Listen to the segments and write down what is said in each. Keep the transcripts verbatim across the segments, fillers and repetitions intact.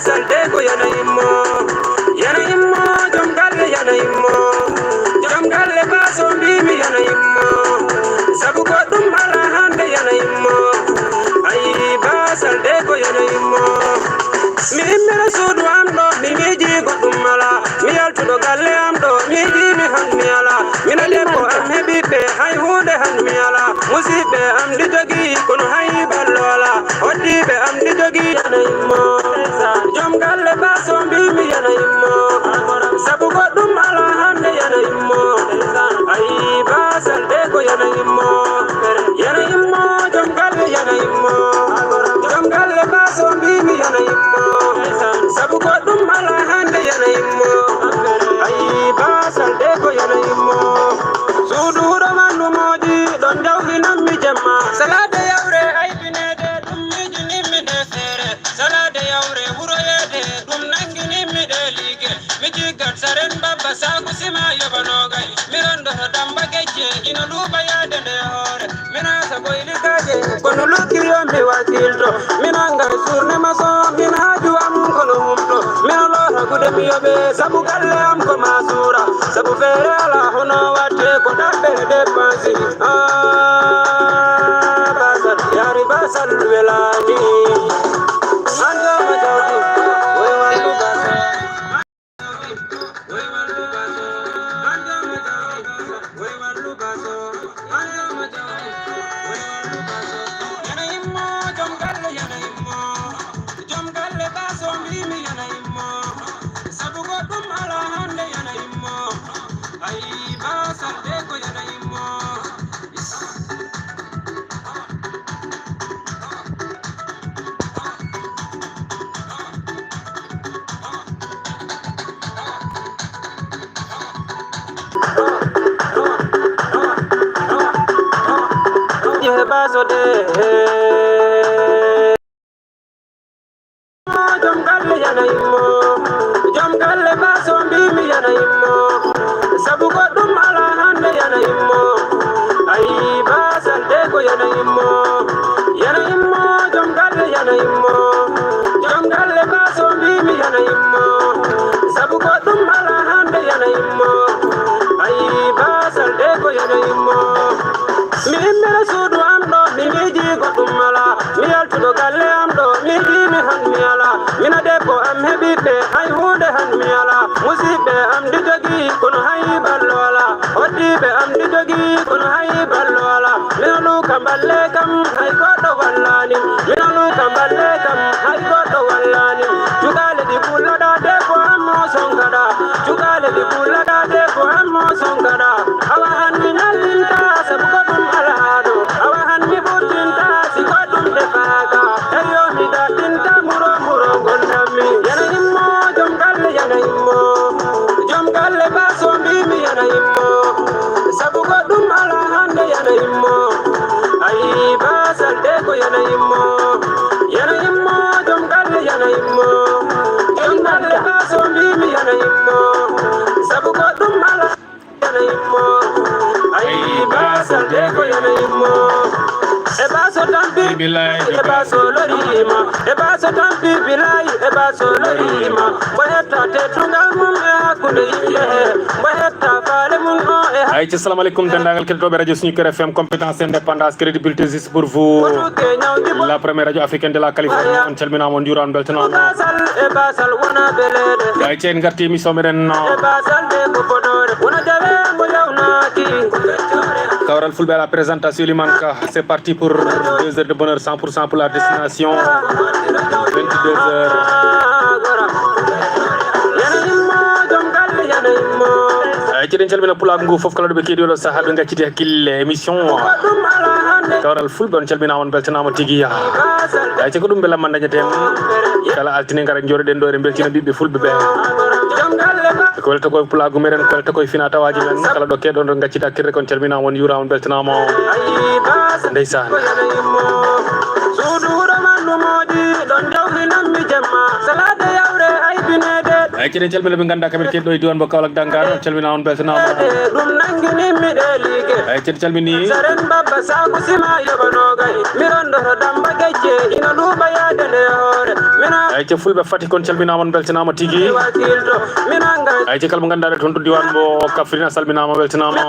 Salde ko yana immo, yana immo, jom galle yana immo. Jom galle baso mbimi yana immo. Sabu ko ɗum ala hande yana immo. Ayi ba salde ko yana immo. Mi immira suudu am ɗo, mi miiji goɗɗum ala. Mi yaltuɗo galle am ɗo, mi jiimi han mi ala. Mina debbo am heɓiɓe, hay huunde han mi ala. Musiɓɓe am ɗi jogi, kono hay ballo ala. Hoddiiɓe am ɗi jogi, yana immo. Jom galle baso mbimi yana immo. Sabu goɗɗum ala hande yana immo. Ayi ba salde ko yana immo. Yana immo, jom galle yana immo. Jom galle baso mbimi yana immo. Sabu goɗɗum ala hande yana immo. Ayi ba salde ko yana immo. Suudu wuro mandu moodi, ɗon jawginanmi jemma. Salaade yawre, ay binede, ɗum miijinimmi nde feere. Salaade yawre, wuroyeede, ɗum nanginimmi ɗe liige. Mi jiggat saren babba saaku sima yoba noogay. Mi rondoto damba gecce, ina luuba yaade nde hoore. Mi naasa boy ligaaje, kono lukki yo mi wakilto. Mi nanga e surne maso, min haaju am kono humto. Min loota gude mi yoɓe, sabu galle am ko ma suura. Sabu feere ala hono watte ko ɗaɓɓe e dépense. Ah, basal, yari basal welani. Hande o jawdi, woy wallu basal. Jom galle baso mbimi yana immo. Sabu goɗɗum ala hande yana immo. Ayi basal de ko yana immo. Jom galle yana immo. Jom galle baso mbimi yana immo. Sabu goɗɗum ala hande yana immo. Ayi basal de ko yana immo. Yana immo, jom galle yana immo. Jom galle baso mbimi yana immo. Sabu goɗɗum ala hande yana immo. Ayi basal de ko yana immo. Mi immira suudu am ɗo, mi miiji goɗɗum ala. Mi yaltuɗo galle am ɗo, mi jiimi han mi ala. Mina debbo am heɓiɓe, hay huunde han mi ala. Musiɓɓe am ɗi jogi, kono hay ballo ala. Hoddiiɓe am ɗi jogi, kono hay ballo ala. Mina luuka mballe kam, hay goɗɗo wallani. Mina luuka mballe kam, hay goɗɗo wallani. Cukaale ɗi kullaɗa, debbo am mo sonkaɗa. Cukaale ɗi kullaɗa, debbo am mo sonkaɗa. Awa han mi ñallinta, sabu ko ɗum alaa ɗo. Awa han mi ɓurtinta, si ko ɗum defaaka. Eyyo, mi daɗɗinta muro, muro gondammi. Yana immo, jom galle yana immo. Jom galle baso mbimi yana immo. Sabu ko ɗum alaa hande yana immo. Ayi, basal de ko yana immo. Yana immo, jom galle yana immo. Jom galle baso mbimi yana immo. Sabu ko ɗum alaa. Bilaay, bilaay. Ay ci, salaamaaleykum denndaangal keɗotooɓe radio Suñu Kër F M, compétence, indépendance, crédibilité, juste pour vous, la première radio africaine de la Californie. On calminaama, on njuuraama, on mbeltanaama. Ay ci, en ngarti émission meɗen, no. Kawral Fulɓe à la présentation, Elimane Ka. C'est parti pour deux heures de bonheur, cent pour cent pour la destination. Vingt-deux heures. Ay ci, en calmina pulaagu ngu fof, kala ɗo ɓe keɗi oɗo sahaa, ɓe ngacciti hakkille émission. Kawral Fulɓe, on calminaama, on mbeltanaama tigi. Ay ci, ko ɗum mbelamma dañeten. Kala altine ngara, njooɗoɗen ɗo, eɗen mbeltina ɓiɓɓe Fulɓe ɓe. Ko welta ko pulaagu meɗen, ko welta ko e fina tawaaji men. Kala ɗo keɗoɗon, ngaccita kirre kon, calminaama, on njuuraama, on mbeltanaama. Ndeysaan. Suudu wuro man no moodi, ɗon jawrinanmi jemma. Salaade yawre ay binede. Ay ci, en calmina ɓe ngannduɗaa kamɓe keɗi ɗo e diiwaan mo Kaolack Dangaan, on calminaama, on mbeltanaama. Ɗum nanginimmi ɗe liige. Ay ci, en calmini. Saren babba saaku sima yoɓa noogay. Mi rondoto damba gecce, ina luuɓa yaade nde hoore. Ay, ce fulɓe Fatick, on calminaama, on mbeltanaama tigi. Ay, ce kala mo ngannduɗaa toon to diiwaan mo Kaffrine, a salminaama, a mbeltanaama.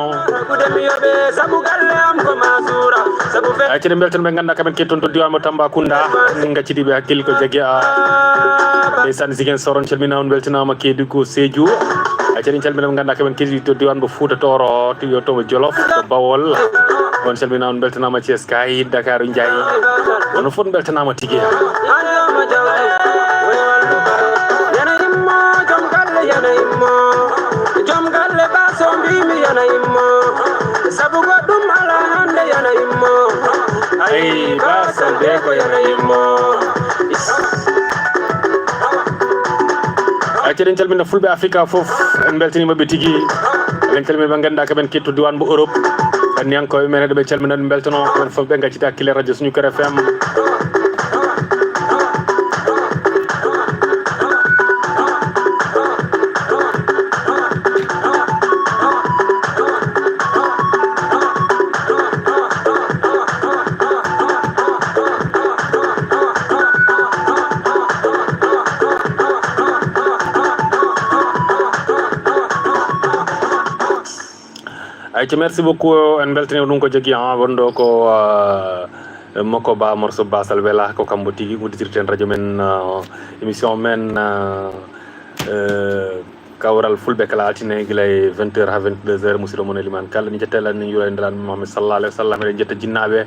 Ay, ce ɗe mbeltan ɓe ngannduɗaa kamen ke toon to diiwaan mo Tambacounda. En ngaccidi ɓe hakkille ko jagi a. Ndeysaan, Ziguinchor, on calminaama, on mbeltanaama, Kédougou, Sédhiou. Ay, ce ɗen calminaama ɓe ngannduɗaa kamen kadi to diiwaan mo Fouta Tooro, to yo to mo Jolof, to Bawol. On calminaama, on mbeltanaama, Thiès Kaay, Dakar Njaay. Onon fof mbeltanaama tigi. Yana immo, joom galle yana immo. Joom galle ba so mbimi yana immo. Sabu goɗɗum ala hannde yana immo. Ay, ba so nde ko yana immo. Ay, ce ɗen calmina fulɓe Afrika fof, en mbeltaniima ɓe tigi. Eɗen calmina ɓe ngannduɗaa ko ɓen kettu diiwaan mo Europe. Anniyankooɓe men, eɗen ɓe calmina, ɗum mbeltanoo, ɓen fof ɓe ngaccita hakkille radio Suñu Kër F M. Ayca, merci beaucoup. En mbeltaniima ɗum ko jogii, ah, wonɗo ko, ah, Moko Ba, morceau Basal Wela, ko kambo tigi udditirten radio men, ah, émission men, ah, eh, Kawral Fulɓe kala altine gila e vingt heures haa vingt-deux heures. Musidɗo mon Elimane Kalla, ni jettela ni yura e ndelan Muhammad sallallahu alaihi wasallam. Eɗen jetta jinnaaɓe.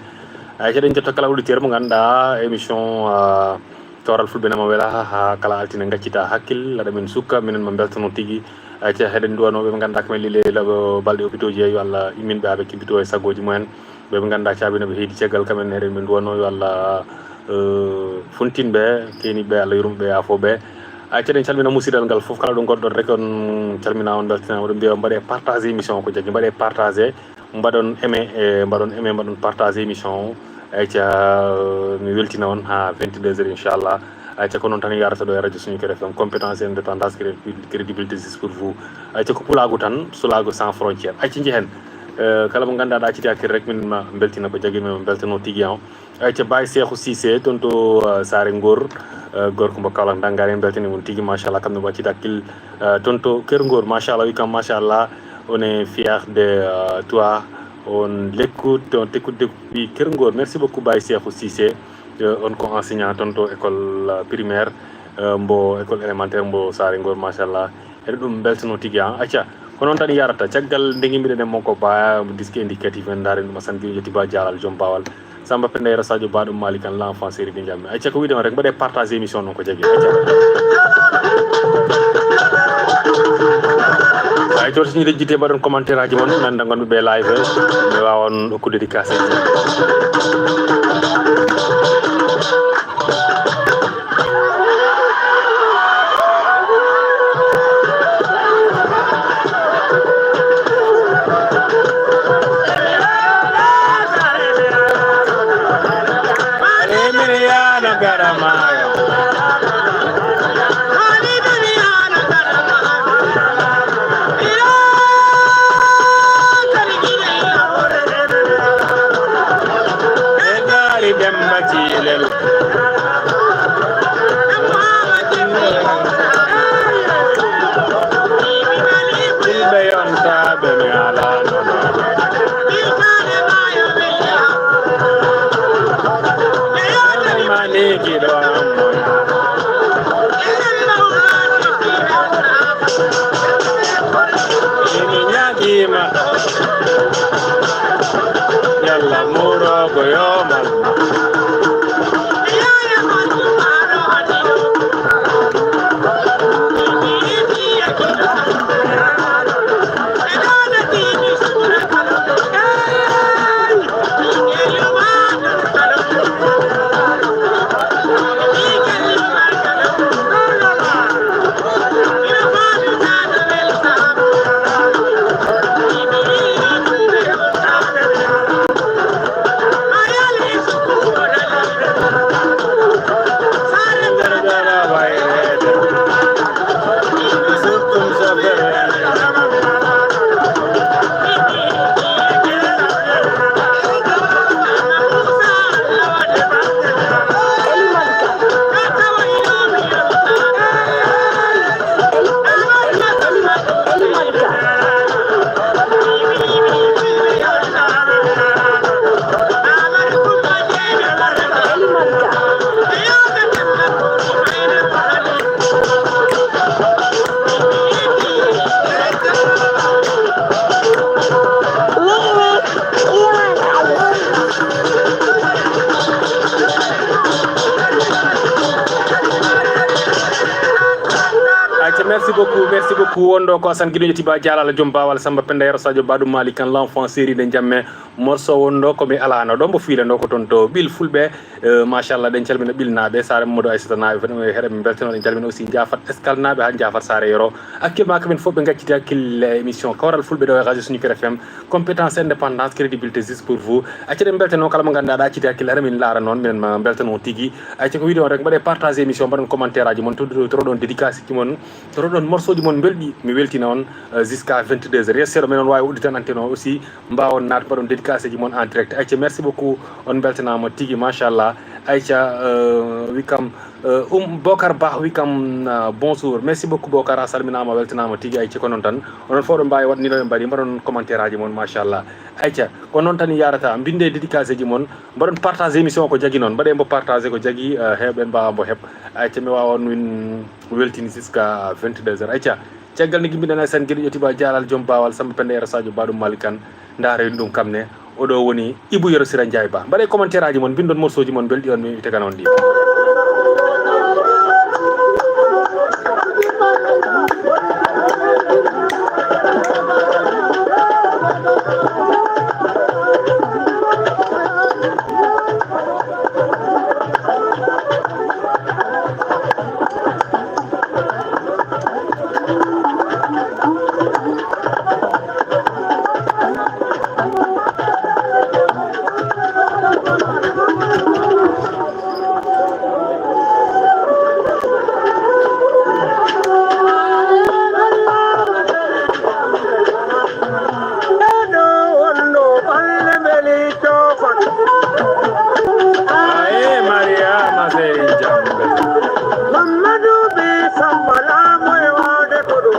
Ayca, eɗen jetta kala auditeur mo ngannduɗaa émission, ah, Kawral Fulɓe nama wela haa kala altine ngaccita hakkille, laɗa men sukka, minen ma mbeltano tigi. Ayca, heɗen duwanoo ɓe ɓe ngannduɗaa ko men lile laɓo balɗe hôpitaux ji, yo Allah immin ɓe haa ɓe kibbito e sagooji mumen. Ɓe ɓe ngannduɗaa caabi no ɓe heedi caggal, kamen eɗen ɓe duwanoo, yo Allah, eh, funtin ɓe, keeni ɓe, Allah yurmo ɓe, yaafo ɓe. Ayca, eɗen calmina musidal ngal fof, kala ɗo ngonɗon rek, on calmina, on mbeltana, oɗon mbiya mbaɗe partage émission ko jaggi, mbaɗe partage. Mbaɗon aimé, e, mbaɗon aimé, mbaɗon partage émission o. Ayca, mi weltina on haa vingt-deux heures, inchallah. Ayca, ko noon tan yarata ɗo e radio Suñu Kër F M, compétence, indépendance, cré-, crédibilité, juste pour vous. Ayca, ko pulaagu tan, sulaagu sans frontière. Ayca, njehen. Eh, kala mo ngannduɗaa aɗa acciti hakkille rek, min ma mbeltina ko jaggi, min ma mbeltano tigi o. Ayca, Baye Cheikhou Cissé, toon to, eh, Saare Ngor, eh, gorko mo Kaolack Ndanngaari, en mbeltanii mo tigi, machallah, kam ne mo acciti hakkille, eh, toon to Kër Ngor, machallah, wi kam, machallah, on est fier de, eh, toi, on l'écoute, on t'écoute depuis Kër Ngor. Merci beaucoup, Baye Cheikhou Cissé, eh, on ko enseignant toon to école, eh, primaire, eh, mbo école élémentaire mbo Saare Ngor, machallah. Eɗen ɗum mbeltano tigi, ah. Acca, ko noon tan yarata. Caggal nde ngimmiɗen e mon ko Ba, disque indicatif, en ndaaren ɗum, Assane Gueye, Yetiba Dialal, joom baawal. Samba Penda Yero Sadio Ba, ɗum Malick Kane, l'enfant chéri de Ndiamé. Acca, ko wiide on rek, mbaɗe partage émission noon ko jaggi. Acca. Ay, to, so ñiiɗe jite, mbaɗon commentaire aji mon, nanda ngonɓe ɓe live, mi waawa on okkude dédicace ji. Emiliano Garamayo. Merci beaucoup, merci beaucoup. Wonɗo ko Assane Guido Yetiba Jalal, joom bawal Samba Penda Yero Sadio Badou Malik Kane, l'enfant série de Jamme. Morceau wonɗo ko mi alano ɗo mbo fiilano ko toon to ɓil fulɓe. Eh, machallah, ɗen calmina ɓilnaɓe, Sare Mamadou Aissata naɓe, fene heɗen beltano, ɗen calmina aussi Jafat Escale naɓe ha Jafat Sare Yoro. Actuellement kamin fof ɓe gacciti hakkille e émission Kawral Fulɓe ɗo e Radio Soniker F M. Compétence, indépendance, crédibilité, juste pour vous. Acca, ɗen beltano kala mo ganduɗa aɗa acciti hakkille, aɗa min laara noon, minen ma beltano tigi. Acca, ko wiide on rek, mbaɗe partage émission, mbaɗon commentaire aji mon, to, to, to ɗon dédicace ji mon, to ɗon morceau ji mon belɗi, mi weltina on, euh, jusqu'à vingt-deux heures. Yes, seeɗa, minen wawi udditande antenne o aussi, mbawon naat, mbaɗon dédicace ji mon en direct. Acca, merci beaucoup, on beltanama tigi, machallah. Acca, euh, wi kam, Euh, um, Bokar Bah wi kam, ah, bonjour. Merci beaucoup, Bokar. A salminama, weltanama tigi. Ay, ceko noon tan. Onon fof ɗon mbawi waɗ ni ɗo ɓe mbaɗi, mbaɗon commentaire aji mon, machallah. Ayca, ko noon tan yarata. Mbinde dédicace ji mon, mbaɗon partage émission ko jagi noon. Mbaɗe mbo partage ko jagi, ah, heɓen mbawa mbo heɓ. Ayca, mi wawa on win weltini jusqu'à vingt-deux heures. Ayca, caggal ni gimbiɗen Aysane Gueɗe ƴettiba Jalal, joom bawal Samba Penda Yero Sadio Baɗum Malick Kane. Ndaaren ɗum kam ne. Oɗo woni Ibou Yero Sira Ndiaye Ba. Mbaɗe commentaire aji mon, mbindon morceau ji mon belɗi on, mi tegana on ɗi. Aye, Mariama Seri Jambe. Mamadou Bi Samba Lamo e wawde ko ɗum.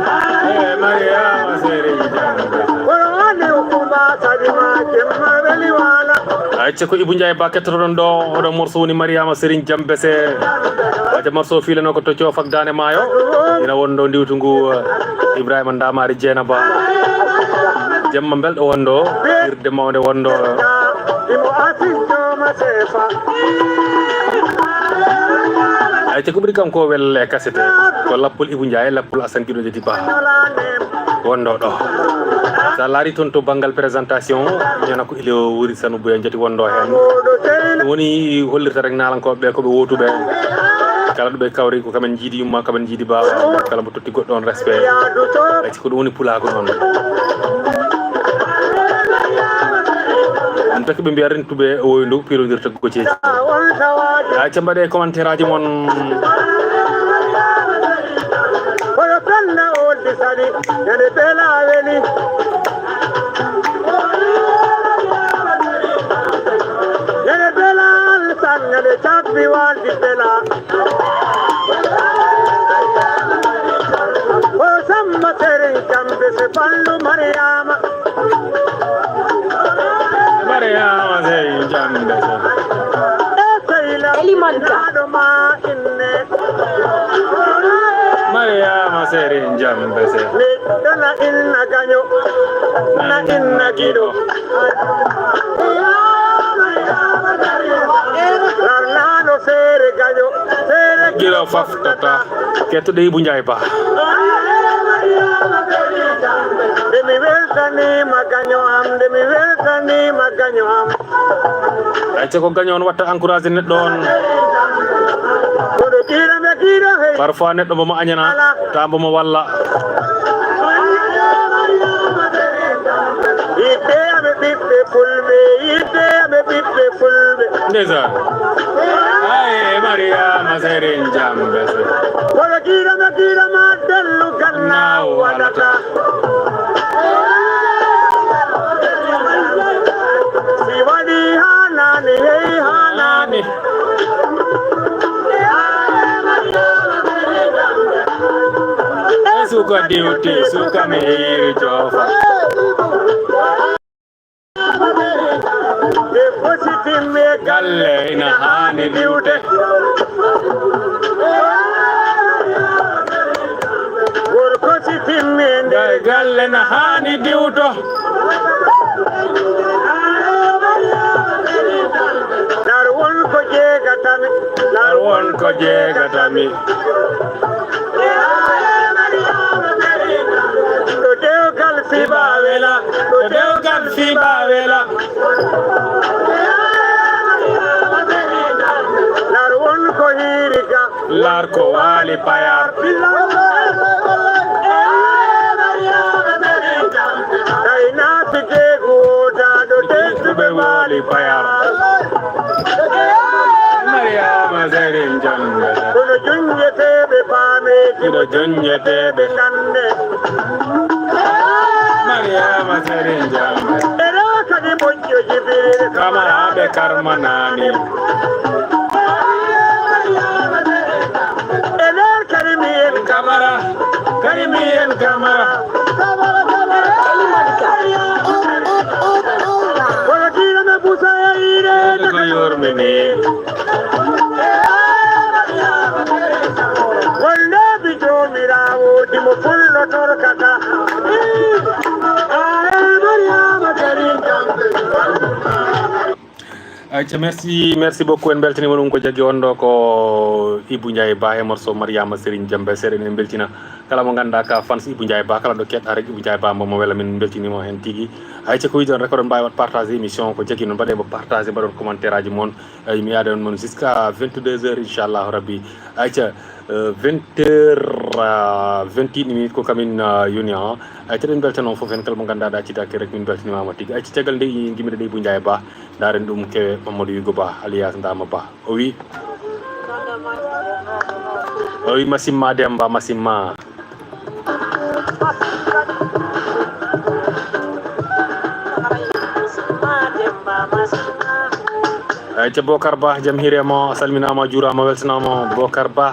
Aye, Mariama Seri Jambe. Kono woni o Kumba Salima Jemma weli wala. Ayca, ko Ibou Ndiaye Ba kettotoɗon ɗo, oɗo morceau woni Mariama Serigne Jambese. Ayca, morceau filano ko to Coofak Daande Maayo. Ina wonɗo ndiwtu ngu, eh, Ibrahima Ndamari Jeena Ba. Jemma belɗo wonɗo, irde mawde wonɗo. Ayca, ko ɓuri kam ko welle kasete. Ko lappol Ibou Ndiaye, lappol Assane Guido Jeti Ba. Wonɗo ɗo. Sa laari toon to banngal présentation, ñana ko ile o wuri Sanu Buya Jati wonɗo heen. Ɗum woni hollirta rek naalankooɓe ɓe ko ɓe wootuɓe. Kala ɗo ɓe kawri ko kamen jiidi yumma, kamen jiidi baawa. Kala mo totti goɗɗo on respect. Ayca, ko ɗum woni pulaagu noon. Ɗum taki ɓe mbiya rentuɓe woyndu piirondirta goceeji. Ayca, mbaɗe commentaire aji mon. Kono Penda oldi sali, nene Bela weli. Nene Bela alsan, nene cabbi waldi Bela. O Samba Seren Jambe se ballu Mariama. Mariama Seren Jambe se. E Seyla, Elimanta. Naɗo ma inne. Mariama Seren Jambe se. Mi ɗona inna gaño. Na inna giɗo. Larnaano feere gaño, feere giɗo faftata. Kettuɗo Ibou Ndiaye Ba. Nde mi weltaniima gaño am, nde mi weltaniima gaño am. Ayca, ko gaño on watta encouragé neɗɗo on. Kono kiira nde kiira hey. Parfois neɗɗo mbo mo añana, ta mbo mo walla. Yiɗde aɓe ɓiɓɓe fulɓe, yiɗde aɓe ɓiɓɓe fulɓe. Ndeysaan. Ay, Mariama Seren Jambe se. Kono kiira nde kiira ma dellu gannaaw waɗata. Si waɗi haanaani, hey haanaani. E suka diwti, suka mi hiiri coofa. Ɓe fosi timme galle ina haani diwte. Gorko si timmi e nder galle na haani diwto. Dar won ko jeegatami. Dar won ko jeegatami. Dewgal fiɓa wela, ko dewgal fiɓa wela. Lar won ko hiiri ga. Lar ko waali payar. Tawi naati jeegu woodaɗo dentuɓe waali payar. Mariama Serin Jambe. Kono junjeteɓe paameji. Iɗo junjeteɓe. Kande. Mariama Serin Jambe. Ero kadi moƴƴo Jibril. Kamaraɓe karmanani. E nder Karimi en Kamara, Karimi en Kamara. Kono diina Busa e ire ko yormini. Wonde bi joomiraawo dimo pullo torkata. Ay, Mariama Karim. Ayca, merci, merci beaucoup. En mbeltaniima ɗum ko jaggi on ɗo ko Ibou Ndiaye Ba e morceau Mariama Serigne Jambe. Seeɗa, eɗen mbeltina kala mo ngannduɗaa ka fans Ibou Ndiaye Ba, kala ɗo keɗɗa rek Ibou Ndiaye Ba, mbo mo wela, min mbeltaniima heen tigi. Ayca, ko wiɗon rek, oɗon mbaawi waɗ partage émission, ko jaggi noon, mbaɗee mo partage, mbaɗon commentaire aji mon. Ay, mi yaada on mon jusqu'à vingt-deux heures, inchallahu rabbi. Ayca, euh, vingt heures, euh, vingt et une minutes ko kamin, euh, yoni, hein. Ayca, eɗen mbeltano fof heen kala mo ngannduɗaa ɗaccidaaki rek, min mbeltaniima mo tigi. Ayca, caggal nde jimmiɗe ɗe Ibou Ndiaye Ba. Ndaaren ɗum kewe Mamadou Yugo Ba, alias Ndama Ba. O wi. O wi, "Masimma Demba, masimma." Ayca, Bokar Ba, jam hiire ma, a salminaama, a juuraama, a weltanaama, Bokar Ba.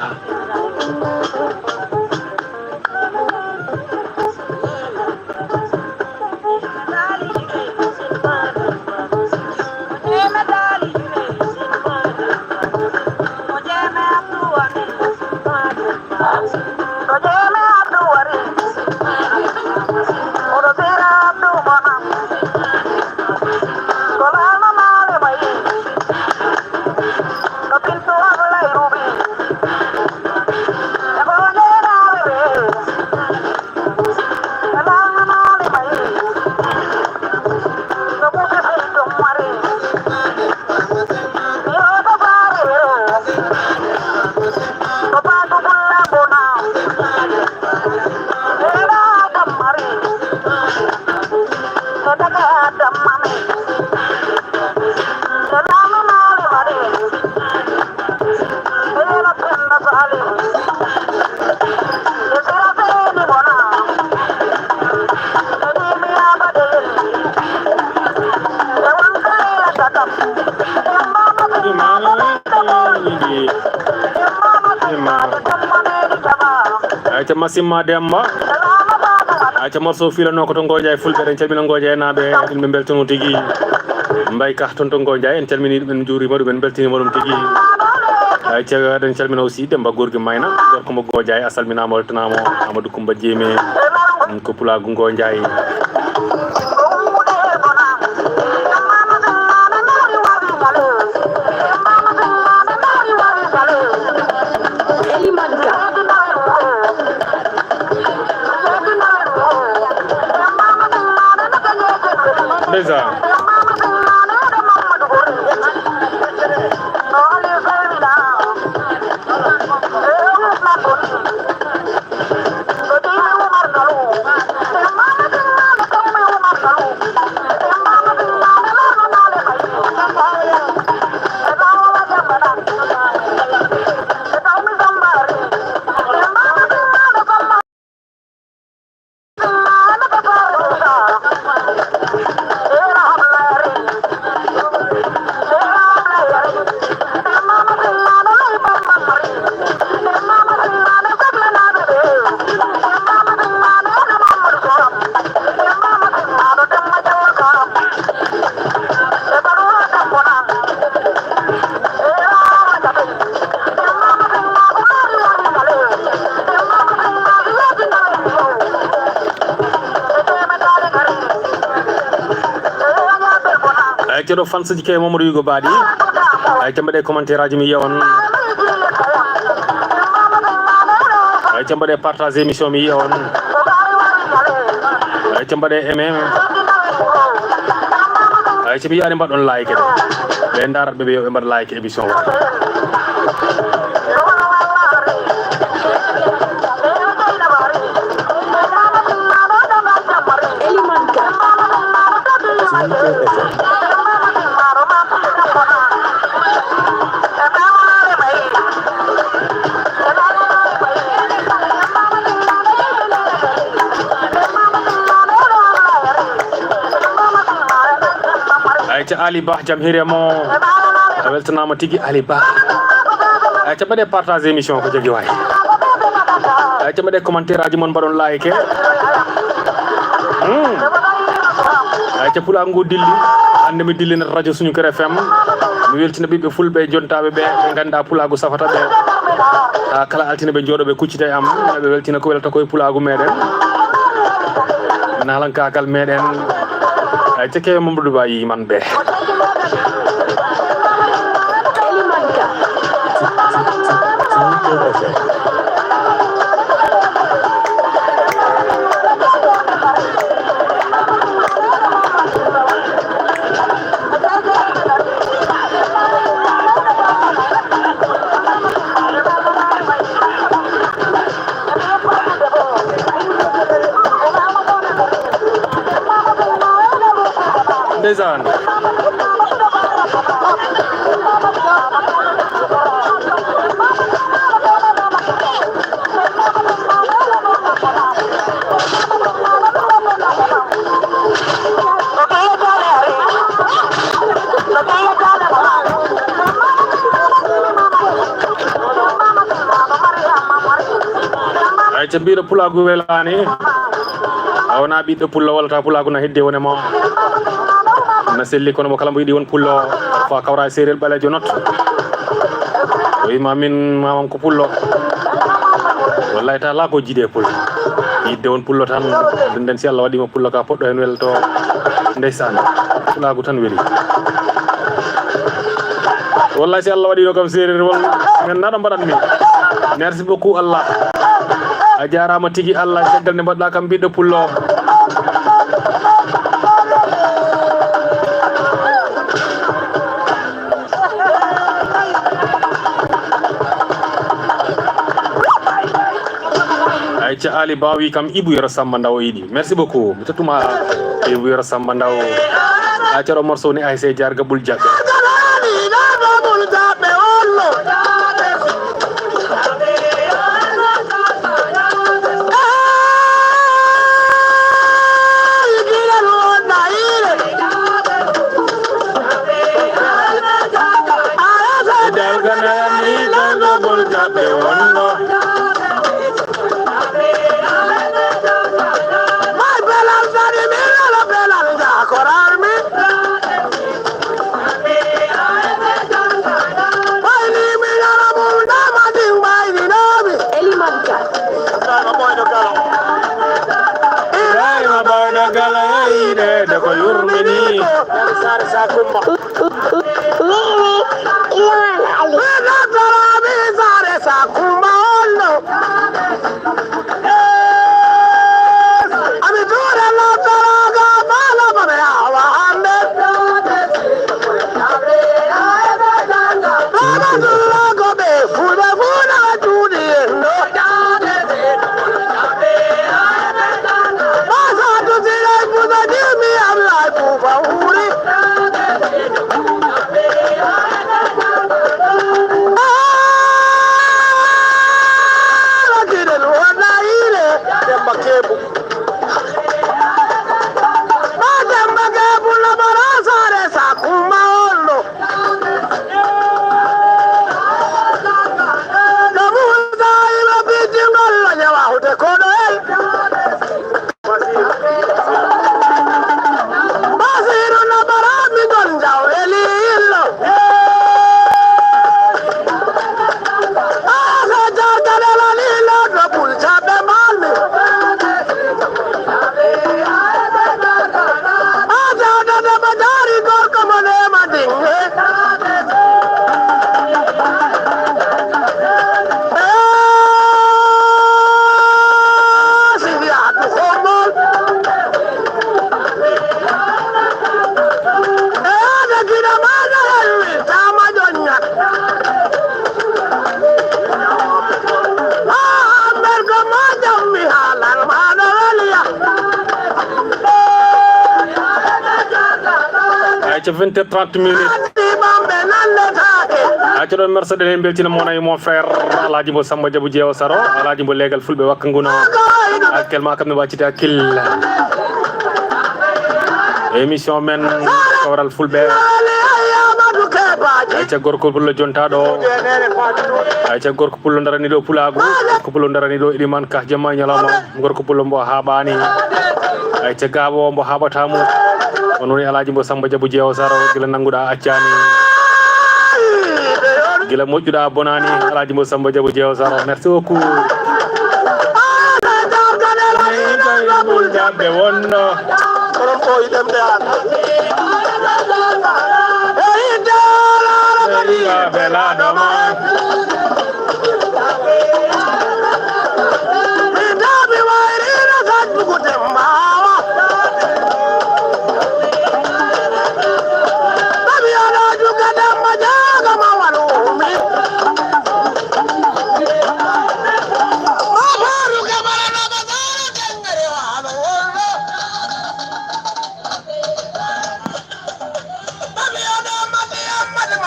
Ayca, Masimma Demba. Ayca, morceau filano ko to Ngoja e Fulɓe, eɗen calmina Ngoja e naaɓe, eɗen ɓe mbeltano tigi. Mbay Ka toon to Ngoja, en calmini ɗum, en njuurima ɗum, en mbeltinima ɗum tigi. Ayca, eɗen calmina aussi Demba Gorgui Mayna, gorko mo Ngoja, a salminama, weltanama, Amadou Coumba Diémé, ko pulaagu Ngoja. Ndeysaan. Ay, ceeɗo fansuji ke Mamadou Yugo Baɗi. Ay, ca mbaɗe commentaire aji mi yiya on. Ay, ca mbaɗe partage émission mi yiya on. Acca mbaɗe aimé. Ay, so mi yiyaani mbaɗon like de. Ɓe ndarat ɓe, ɓe yo ɓe mbaɗ like émission o. Elimane Ka. Ayca Ali Ba, jam hiire mo. A weltanaama tigi Ali Ba. Ayca mbaɗe partage émission ko jogii waay. Ayca mbaɗe commentaire aji mon, mbaɗon like. Hmm. Ayca pulaagu ngu dilli. Hannde mi dillinat radio Suñu Kër F M. Mi weltina ɓiɓɓe fulɓe jontaaɓe ɓe, ɓe nganndaa pulaagu safata ɓe. Haa kala altine ɓe njooɗo ɓe kuccita e am, ɓe weltina ko welata ko e pulaagu meɗen. Naalankaagal meɗen. Ay, cekke Mamadou Ba yi man ɓe. Ndeysaan. Ay, ca mbiɗo pulaagu welaani. A wonaa ɓiɗɗo pullo, walla ta pulaagu na heddi wone ma. Na selli kono mo kala mbo yiɗi won pullo, fa kawra e seerel ɓaleejo not. O wiima min mamam ko pullo. Wallahi ta la ko jiiɗe pullo. Yidde won pullo tan. Ɗum nden si Allah waɗi mo pullo ka poɗɗo hen welto. Ndeysaan. Pulaagu tan weli. Wallahi si Allah waɗino kam seereer won. Men naɗo mbaɗan mi. Merci beaucoup Allah. A jaaraama tigi Allah, caggal nde mbaɗɗa kam ɓiɗɗo pullo. Ay, ca Ali Ba wi kam Ibou Yero Samba Ndaw o yiɗi. Merci beaucoup. Mi tottuma Ibou Yero Samba Ndaw. A caro morceau ni ay se jar gabul jak. Elimane Ka. Ibrahima Bawɗo Galo e yiɗeede ko yurmini. Sare Sakumba. Min ni Elimane Ali. Ami juura lottoraago baala ko ɓe awa hannde. Baaba dullaago ɓe fulɓe fuuna ɓe cuuɗi en ɗo. Baasa tusira e fusa jimmi am laay fuufa wuuri. Acca, vingt heures trente minutes. Acca, ɗon mersoɗen en mbeltina mon ay mon frère Alhaji Mbo Samba Diabou Jeewo Saro, Alhaji Mbo leegal fulɓe wakka nguna. Actuellement kam ne wacciti hakkil émission men kawral fulɓe. Acca, gorko pullo jontaɗo. Acca, gorko pullo daraniɗo pulagu. Gorko pullo daraniɗo iliman ka jamma e ñalawma. Gorko pullo mbo haɓani. Acca, gaabo mbo haɓata mo. On woni Alhaji Mbo Samba Diabou Jeewo Saro, gila nannguɗa accani. Gila moƴƴuɗa bonani, Alhaji Mbo Samba Diabou Jeewo Saro. Merci beaucoup. Ɓe wonno. Kono ko yiɗemde an. Ɓe yiɗa belaɗo ma.